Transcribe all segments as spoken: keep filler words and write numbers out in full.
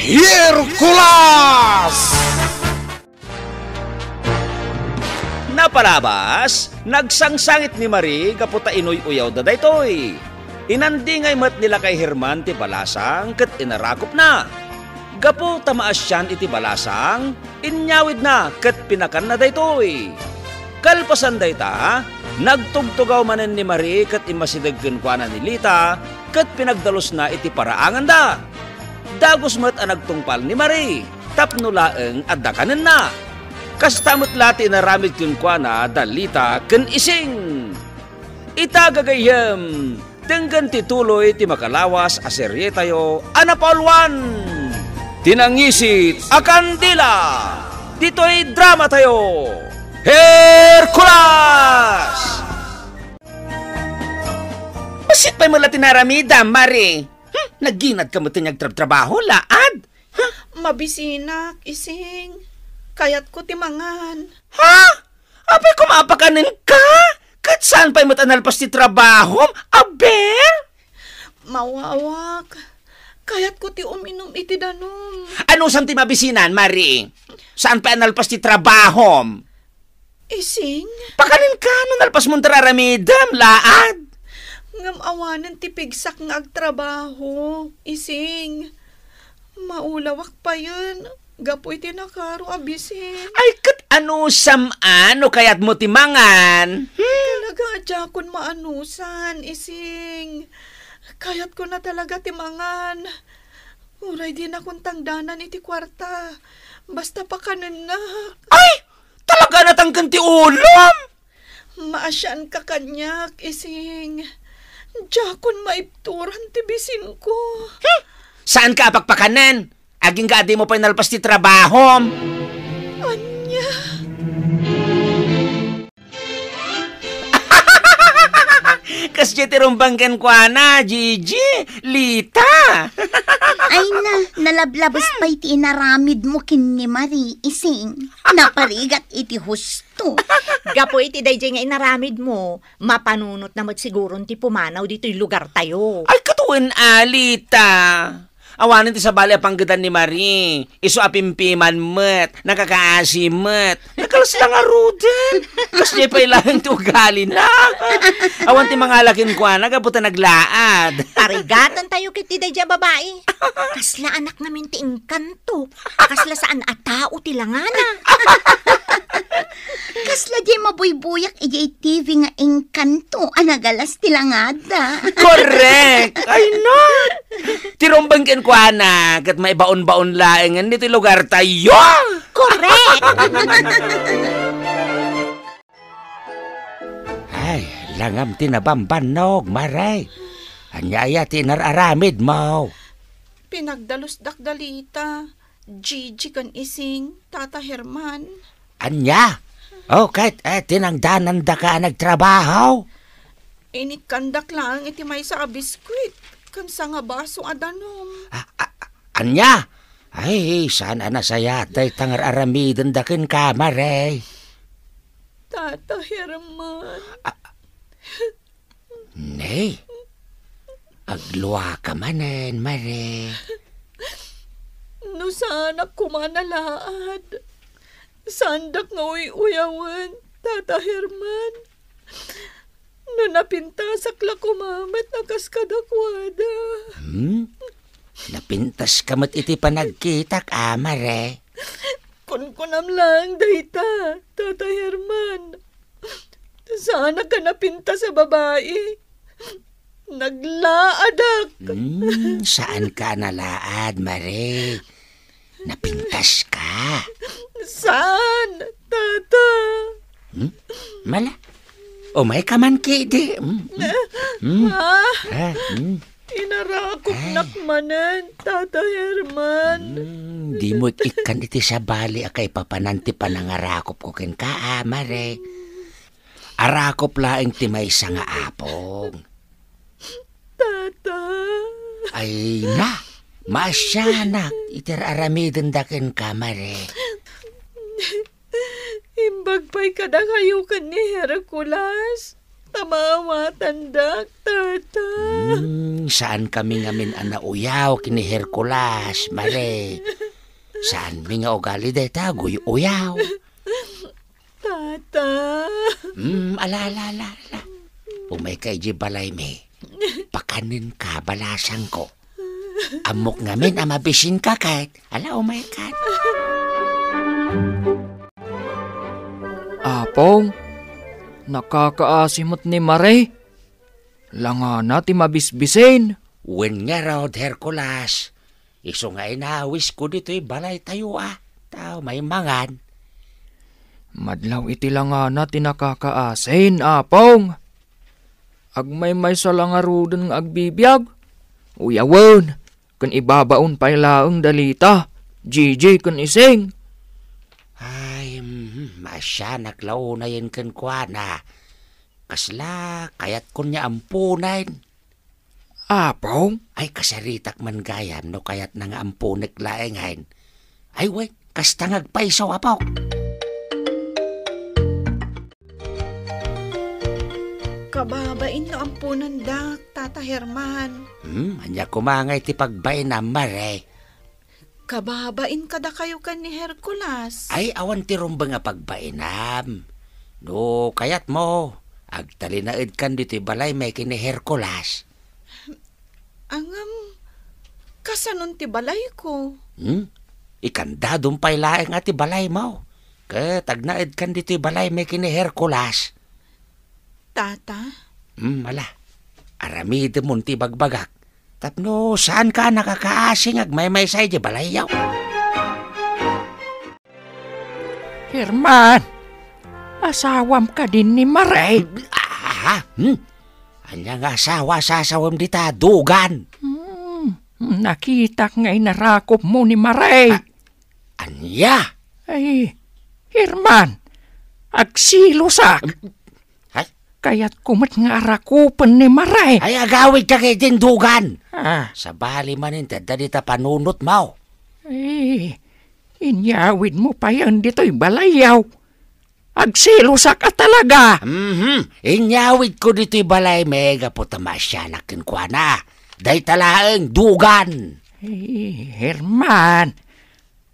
Hercules! Napalabas, nagsangsangit ni Marie gapu ta inuy-uyawda daytoy. Inandingay met ni Lakay Herman ti balasang ket inarakopna. Gapu ta maasian iti balasang, inyawidna ket pinakanna daytoy. Kalpasan dayta, nagtugtugaw manen ni Marie ket immasideg kenkuana ni Lita ket pinagdalusna iti paraanganda. Dagus met a nagtungpal ni Marie tapno laeng a dakanenna. Kasta met la ti inaramid kenkuana da Lita ken Ising. Ita, gagayyem, denggen ti tuloy ti makalawas a serietayo a napauluan, Ti Nangisit a Kandila, ditoy dramatayo, Hercules! Bassit pay met la ti naaramidam, Marie. Hmm, nagginad ka met ti agtrabtrabaho, laad? Huh? Mabisinak, Ising. Kayatko ti mangan. Ha? Apay, koma a pakanen ka? Ket saan pay met a nalpas ti trabahom? Aber? Mawawak. Kayatko ti uminum iti danum. Anusam ti mabisinan, Marie? Saan pay a nalpas ti trabahom? Ising? Pakanen ka no nalpas mon ti aramidem, laad. Ngem awanen ti pigsak nga agtrabaho, Ising. Maulawak payen gapu iti nakaro a bisin. Ay, ket anusam a no kayatmo ti mangan? Hmm? Talaga a diakon maanusan, Ising. Kayatko na talaga ti mangan. Uray dinakon tangdanan iti kuarta. Basta pakanennak. Ay! Talaga a natangken ti ulom! Maasianka kaniak, Ising. Diakon maibturan ti bisinko. Hmm! Saanka a pakpakanen? Agingga a dimo pay nalpas ti trabahom. Ania? Kasdiay ti rumbeng kenkuana, Gigi, Lita. Ay na, nalablabes pay ti inaramidmo ken ni Marie, Ising. Naparigat iti husto. Gapu iti daydiay nga inaramidmo, mapanunotna met siguron ti pumanaw ditoy lugartayo. Ay, ket wen a, Lita. Awanen ti sabali a panggedan ni Marie. Isu a pimpiman met, nakakaasi met. Nagkalas la ngaruden. Kasdiay pay laeng ti ugalina. Awan ti mangala kenkuana gapu ta naglaad. Parigatentayo ket ti daydiay a babai. Kasla anak ngamin ti Encanto. Kasla saan a tao ti langana. Kasla diay mabuybuyak idiay T V nga Encanto a nagalas ti langada. Correct! Ay, no! Ti rumbeng kenkuana, ket maibaon-baon laengen ditoy lugartayo! Correct! Ay, langam ti nabambannog, Marie. Ania aya ti inar-aramidmo? Pinagdalusdak da Lita, Gigi ken Ising, Tata Herman. Ania? O, ket, eh, tinangdanandaka a nagtrabaho? Inikkandak laeng iti maysa a biskuit ken sangabaso a danum. A-, a-, a-, ania? Ay, saan a nasayaat dayta nga ar-aramidenda kenka, Marie. Tata Herman. A-, Ne? Agluaka manen, Marie. No saanak koma a nalaad, saandak nga uy-uyawen, Tata Herman. No napintasak la koma met a kas kadakuada. Hmm? Napintaska met iti panagkitak, a, Marie. Kunkunam laeng dayta, Tata Herman. Saanak a napintas a babai. Naglaadak. Hmm, saanka a nalaad, Marie. Napintaska. Saan, Tata? Hmm? Mala. Umayka man kidi. Hmm, hmm. Hmm. Ah. Ah, hmm. Inarakopnak manen, Tata Herman. Hmm, dimo ikkan iti sabali a kaipapanan ti panangarakopko kenka, a, Marie. Arakop laeng ti maysa nga apong. Tata. Ay na, maasianak iti ar-aramidenda kenka, Marie. Imbag pay kadakayo ken ni Hercules, Ta maawatandak, Tata. Hmm, saankami ngamin a nauyaw ken ni Hercules, Mare. Saanmi nga ugali dayta, guy-uyaw. Tata. Hmm, ala, ala, ala, ala. Umayka idiay balaymi. Pakanenka, balasangko. Ammok ngamin a mabisinka ket. Ala, umayka. Apong, nakakaasi met ni Mare. Langana ti mabisbisin. Wen ngarud, Hercules. Isu nga inawisko ditoy balaytayo a. Tao, may mangan. Madlaw iti langana ti nakakaasin, Apong. Agmaymaysa la ngaruden nga agbibiag. Uyawen, ken ibabaon pay laeng da Lita, Gigi, ken Ising. Ay, mm, maasianak la unayen kenkuana. Kasla, kayatkon nga amponen. Apong? Ay, kasaritak man gayam no kayatna nga amponek laengen. Ay, wen, kasta nga agpayso, Apong. Kababain no amponendak, Tata Herman. Hmm, ania koma ngay ti pagbainam, Mare? Kababain kadakayo ken ni Hercules. Ay, awan ti rumbeng a pagbainam. No kayatmo, agtalinaedkan ditoy balaymi ken ni Hercules. Ngem, kasanon ti balayko? Hmm? Ikandadom pay laeng a ti balaymo. Ket agnaedkan ditoy balaymi ken ni Hercules. Tata? Hmm, ala. Aramidemon ti ibagbagak. Tapno saanka a nakakaasi nga agmaymaysa idiay balayyo. Herman, asawam kadin ni Mare? Ah, hmm? Ania nga asawa a sasawem dita, dugan? Hmm, nakitak nga inarakopmo ni Mare. Ah, ania? Ay, Herman, agselosak. Ay? Kayatko met nga arakupen ni Mare. Ay, agawidka ketdin, dugan. Ah. Sabali manen ti adda dita panunotmo. Ay, inyawidmo payen ditoy balayyo. Agselosak a talaga. Mhm. Inyawidko ditoy balaymi gapu ta maasianak kenkuana. Dayta laeng, dugan. Ay, Herman.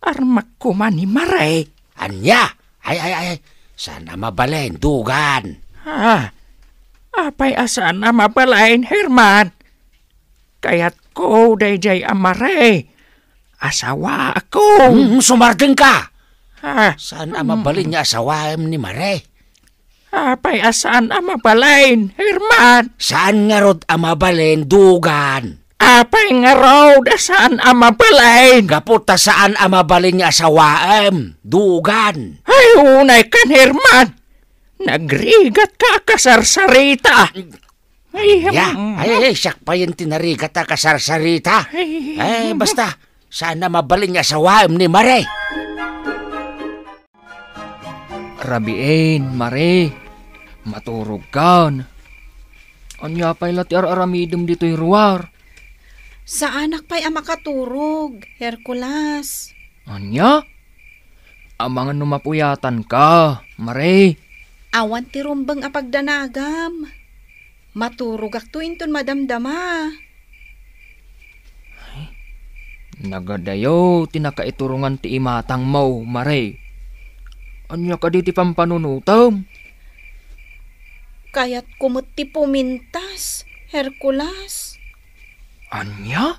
Armak koma ni Mare. Ania? Ay, ay, ay, ay. Saan a mabalin, dugan? Ah, apay a saan a mabalin, Herman? Kayatko daydiay a Mare. Asawaakon. Hmm, sumardengka. Ah. Saan a mabalin nga asawaem ni Mare? Apay a saan a mabalin, Herman? Saan ngarud a mabalin, dugan? Apay ngarud a saan a mabalin? Gapu ta saan a mabalin nga asawaem, dugan. Ay, unay kan, Herman. Nagrigatka a kasarsarita. Ay, ya, hmm. Ay, ay, siak payen ti narigat a kasarsarita. Ay, ay, basta, saan a mabalin nga asawaem ni Mare. Rabiin, Mare. Maturogkan. Ania pay la ti ar-aramidem ditoy ruar? Saanak pay a makaturog, Hercules. Ania? Amangan no mapuyatanka, Mare. Awan ti rumbeng a pagdanagam. Maturogakto inton madamdama. Ay, nagadayo ti nakaiturongan ti imatangmo, Mare. Ania kadi ti pampanunotem? Kayatko met ti pumintas, Hercules. Ania?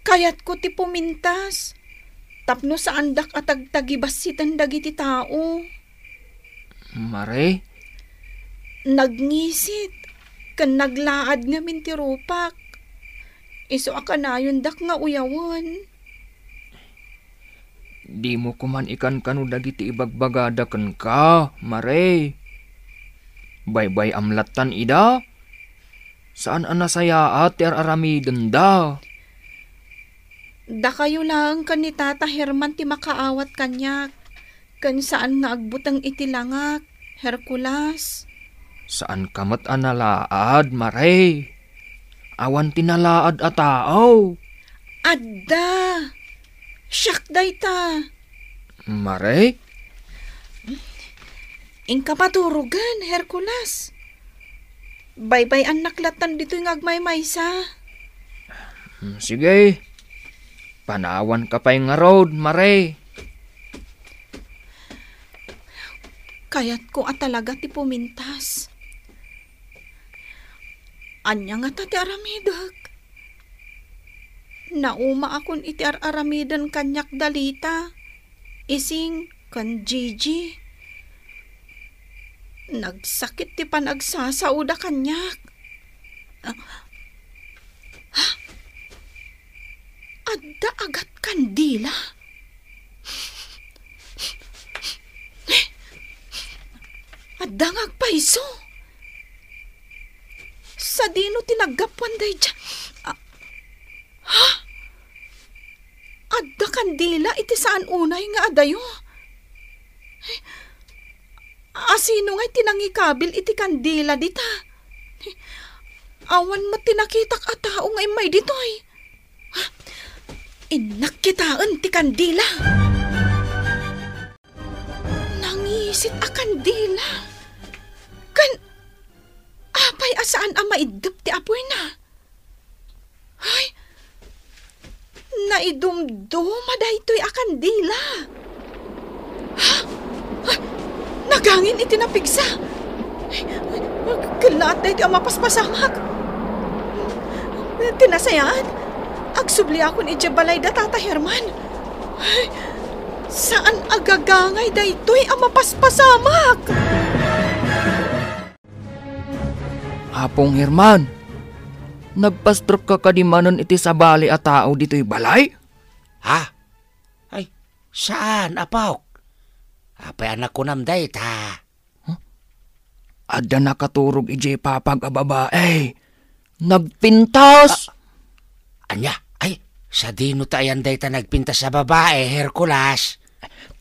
Kayatko ti pumintas. Tapno saandak a tagtagibassiten dagiti tao. Mare? Nagngisit ken naglaad ngamin ti rupak. Isu a kanayondak nga uyawen. Dimo koman ikankano dagiti ibagbagada kenka, Mare. Baybay-am lattan ida. Saan a nasayaat ti ar-aramidenda. Dakayo laeng ken ni Tata Herman ti makaawat kaniak, ken saan nga agbuteng iti langak, Hercules. Saanka met a nalaad, Mare. Awan ti nalaad a tao. Adda. Siak dayta. Mare? Inka paturogen, Hercules. Baybay-annak lattan ditoy nga agmaymaysa. Hmm, sige. Panawanka pay ngarud, Mare. Kayatko a talaga ti pumintas. Ania ngata ti aramidek? Naumaakon iti ar-aramiden kaniak da Lita, Ising, ken Gigi. Nagsakit ti panagsasaoda kaniak. Ah, ha? Adda agat kandila? Eh, adda nga agpayso. Sadino ti naggapuan daydiay? Ah, ha? Adda kandila iti saan unay nga adayo? Asino ngay ti nangikabil iti kandila dita? Awan met ti nakitak a tao nga immay ditoy. Innak kitaen ti kandila. Nangisit a kandila. Kan, apay a saan a maiddep ti apoyna? Ay, naidumduma daytoy a kandila. Ha? Ah, nagangin iti napigsa. Ay, ay, kellaat daytoy a mapaspasamak. Ti nasayaat, agsubliakon idiay balay da Tata Herman. Ay, saan a gagangay daytoy a mapaspasamak. Apong Herman, nagpastrekka kadi manen iti sabali a tao ditoy balay? Ha? Ay, saan, apok? Apay a nakunam dayta? Huh? Adda nakaturog idiay papag a babae. Nagpintas! A-, ania? Ay, sadino ta ayan dayta nagpintas a babae, Hercules?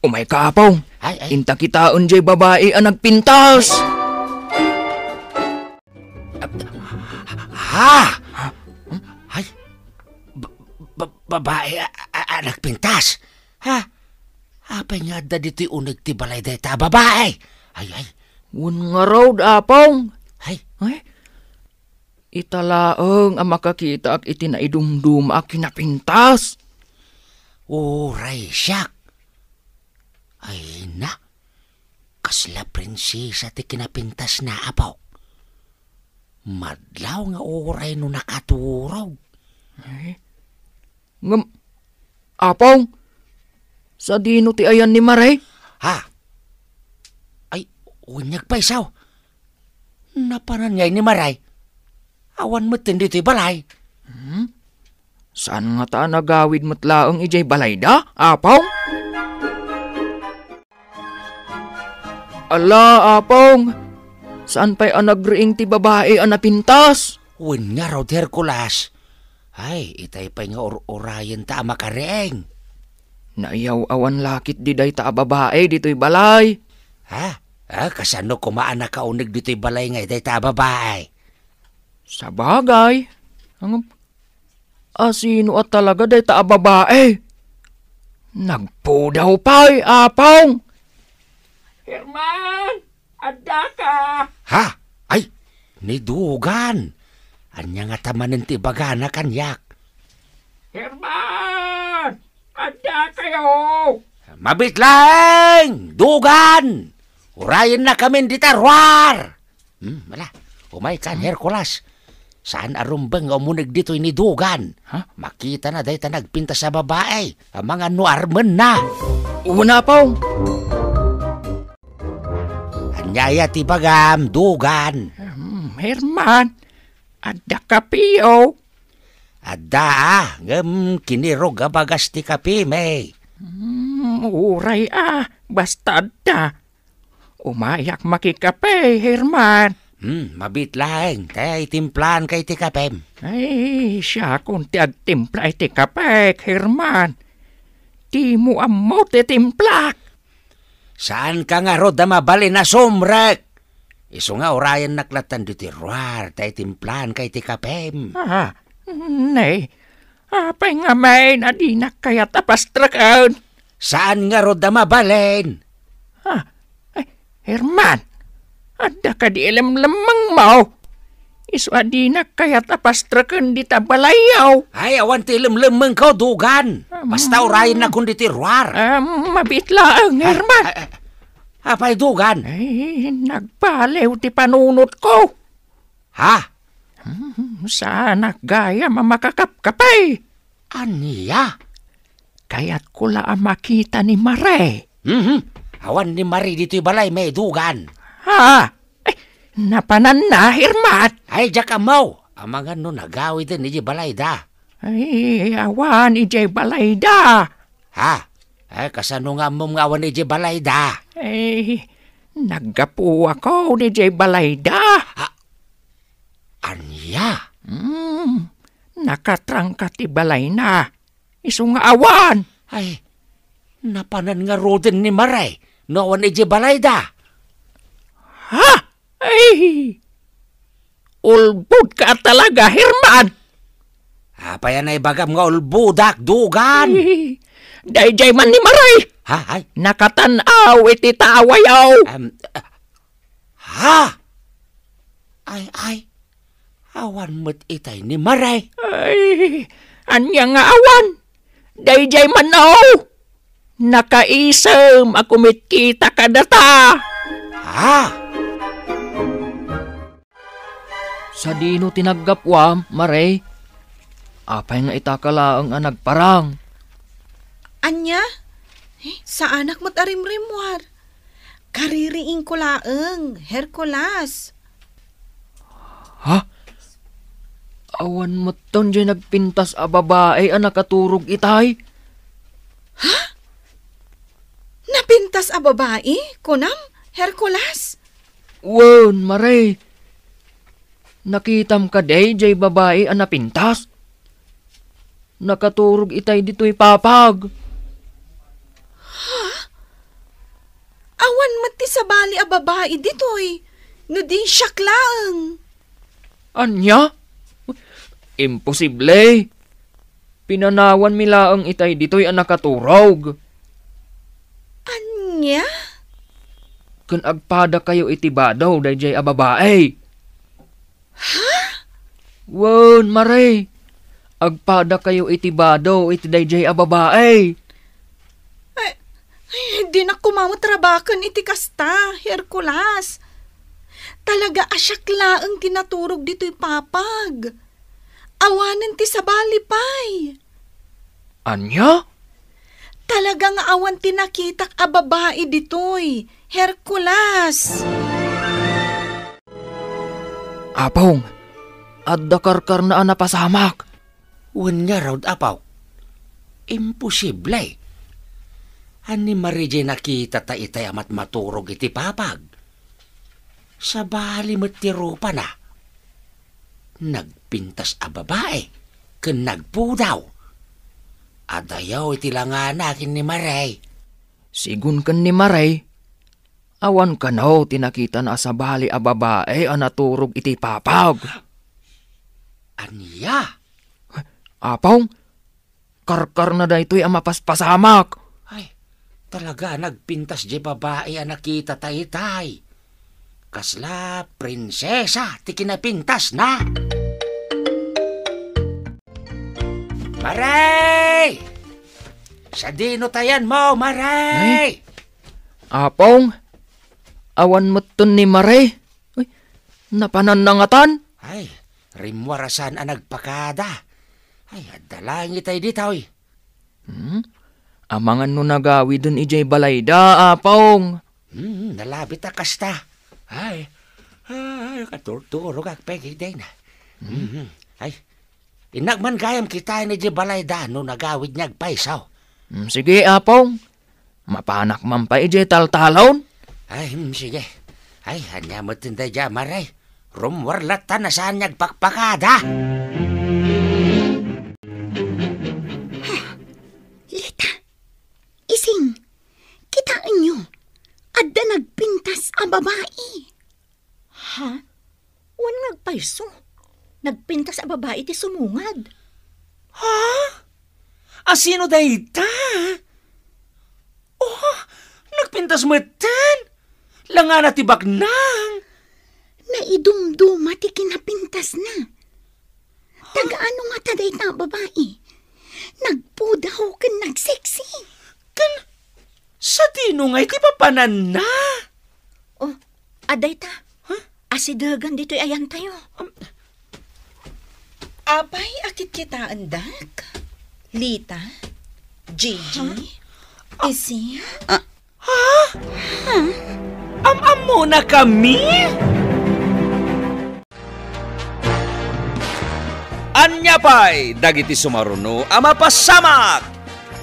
Umayka, Apong. Ay, ay. Inta kitaen diay babae a nagpintas. Ha? Ay, ba-, ba-, babae a, a, a nagpintas? Ha? Apay nga adda ditoy uneg ti balay dayta a babae? Ay, ay. Wen ngarud, Apong. Ay. Ay. Ita laeng a makakitaak iti naidumduma a kinapintas. Uray siak. Ay na, kasla prinsesa ti kinapintasna, apo. Madlaw nga uray no nakaturog. Eh? Ngem, Apong, sadino ti ayan ni Mare? Ha? Ay, wen nagpayso. Napanan ngay ni Mare. Awan metten ditoy balay. Hmm? Saan ngata a nagawid met laeng idiay balayda, Apong? Ala, Apong! Saan pay a nagriing ti babai a napintas? Wen ngarud, Hercules. Ay, itay pay nga ur-urayenta a makariing. Naiyaw-awan la ketdi dayta a babai ditoy balay. Ha? Ah, kasano koma a nakauneg ditoy balay ngay dayta a babai? Sabagay. Ang, asino a talaga dayta a babai? Nagpudaw pay, Apong! Herman! Addaka! Ha? Ay, ni Dugan! Ania ngata manen ti ibagana kaniak? Herman! Addakayo! Mabiit laeng! Dugan! Urayennakamin dita ruar! Hmm, ala, umaykan, Hercules. Saan a rumbeng nga umuneg ditoy ni Dugan. Ha? Makitana dayta nagpintas a babai a mangan no armenna. Una, Apong. Ania aya ti ibagam, Dugan? Hmm, Herman, adda kapeyo? Adda, ah, ngem kinirog a bagas ti kapemi. Hmm, uray, ah, basta adda. Umayak makikape, Herman. Hmm, mabiit laeng, ta itimplanka iti kapem. Ay, siakon ti agtimpla iti kapek, Herman. Dimo ammo ti timplak. Saanka ngarud a mabalin a sumrek. Isu nga urayennak lattan ditoy ruar ta itimplanka iti kapem. Ah, ne. Apay ngamin a dinak kayat a pastreken? Saan ngarud a mabalin? Ah, ay, Herman, adda kadi ilemlemmengmo? Isu a dinak kayat a pastreken dita balayyo. Ay, awan ti lemlemmengko, Dugan. Basta urayennakon ditoy ruar. Ah, mabiit laeng, Herman. Ay, ay, apay, Dugan? Ay, nagbaliw ti panunotko. Ha? Hmm, saanak gayam a makakapkapi. Ania? Kayatko la a makita ni Mare. Mhm. Awan ni Mare ditoy balay, Dugan. Ha? Ay, napananna, Herman. Ay, diak ammo. Amangan no nagawiden idiay balayda. Ay, awan idiay balayda. Ha? Ay, kasano nga ammom nga awan idiay balayda? Ay, naggapuakon idiay balayda. Ha? Ania? Hmm, nakatrangka ti balayna. Isu nga awan. Ay, napanan ngaruden ni Mare no awan idiay balayda. Ha? Ay, ulbodka talaga, Herman. Apay a naibagam nga ulbodak, Dugan? Ay, daydiay man ni Mare. Ha? Ay? Nakatan-aw iti tawayyo. Em, ah, Ha? Ay, ay, awan met itay ni Mare. Ay, ania nga awan? Daydiay man, aw! Nakaisem a kumitkita kadata. Ha? Sadino ti naggapuam, Mare? Apay nga itaka laeng a nagparang? Ania? Eh, saanak met a rimrimmuar. Kaririingko laeng, Hercules. Ha? Awan metten diay nagpintas a babai a nakaturog itay? Ha? Napintas a babai, kunam, Hercules? Wen, Mare. Nakitam kadi diay babai a napintas? Nakaturog itay ditoy papag. Ha? Awan met ti sabali a babai ditoy, no di siak laeng. Ania? Imposible. Pinanawanmi laeng itay ditoy a nakaturog. Ania? Ken agpadakayo iti bado daydiay a babai. Ha? Wen, Mare, agpadakayo iti bado iti daydiay a babai. Ay, ay, dinak koma met rabaken iti kasta, Hercules. Talaga a siak laeng ti naturog ditoy papag. Awanen ti sabali pay. Ania? Talaga nga awan ti nakitak a babai ditoy, Hercules. Apong, adda karkarna a napasamak. Wen ngarud, Apo. Imposible. Ania, Mare, diay nakitata itay a matmaturog iti papag? Sabali met ti rupana. Nagpintas a babai ken nagpudaw. Adayo iti langana ken ni Mare. Sigun ken ni Mare, awan kano ti nakitana a sabali a babai a naturog iti papag. Ania? Apong, karkarna daytoy a mapaspasamak. Ay, talaga, nagpintas diay babai a nakitata itay. Kasla prinsesa ti kinapintasna. Mare! Sadino ti ayanmo, Mare? Ay, Apong, awan metten ni Mare. Ay, napananna ngatan? Ay, rimmuar a saan a nagpakada. Ay, adda laeng itay ditoy. Hmm? Amangan no nagawiden idiay balayda, Apong. Hmm, nalabit a kasta. Ay, ay, katurturogak pay dayna. Hmm? Hmm, ay, innak man gayam kitaen idiay balayda no nagawid nga agpayso. Hmm, sige, Apong. Mapanak man pay idiay taltalon? Ay, hmm, sige. Ay, ania met daydiay, Mare? Rummuar latta a saan nga agpakpakada. Lita, Ising, kitaenyo, adda nagpintas a babai. Ha? Wen nga agpayso. Nagpintas a babai ti sumungad. Ha? A sino dayta? Oh, nagpintas metten. Langana ti baknang. Naidumduma ti kinapintasna. Taga ano ngata dayta a babai? Nagpudaw ken nagseksi. Ken sadino ngay ti papananna? Oh, adda ita. Huh? Asidegan ditoy ayantayo. Um, Apay a kitkitaendak? Lita? Gigi? Huh? Ah. Isi? Ah. Ha? Am-ammona kami? Ania pay dagiti sumaruno a mapasamak?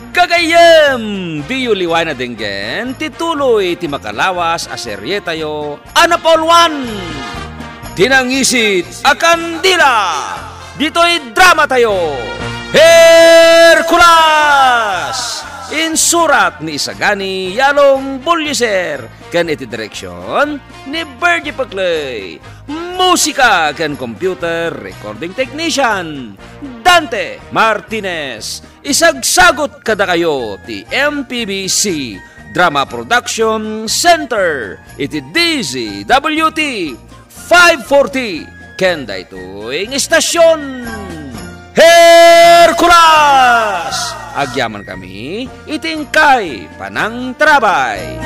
Gagayyem, diyo liwayen a denggen ti tuloy ti makalawas a serietayo a napauluan, Ti Nangisit a Kandila, ditoy dramatayo, Hercules! Insurat ni Isagani Yalong Bullieser ken iti direksion ni Virgie Paclay. Musika ken computer recording technician, Dante Martinez. Isagsagut kadakayo ti M P B C Drama Production Center iti D Z W T five forty ken daytoy nga istasyon, Hercules! Agyaman kami iti inkay panangtarabay.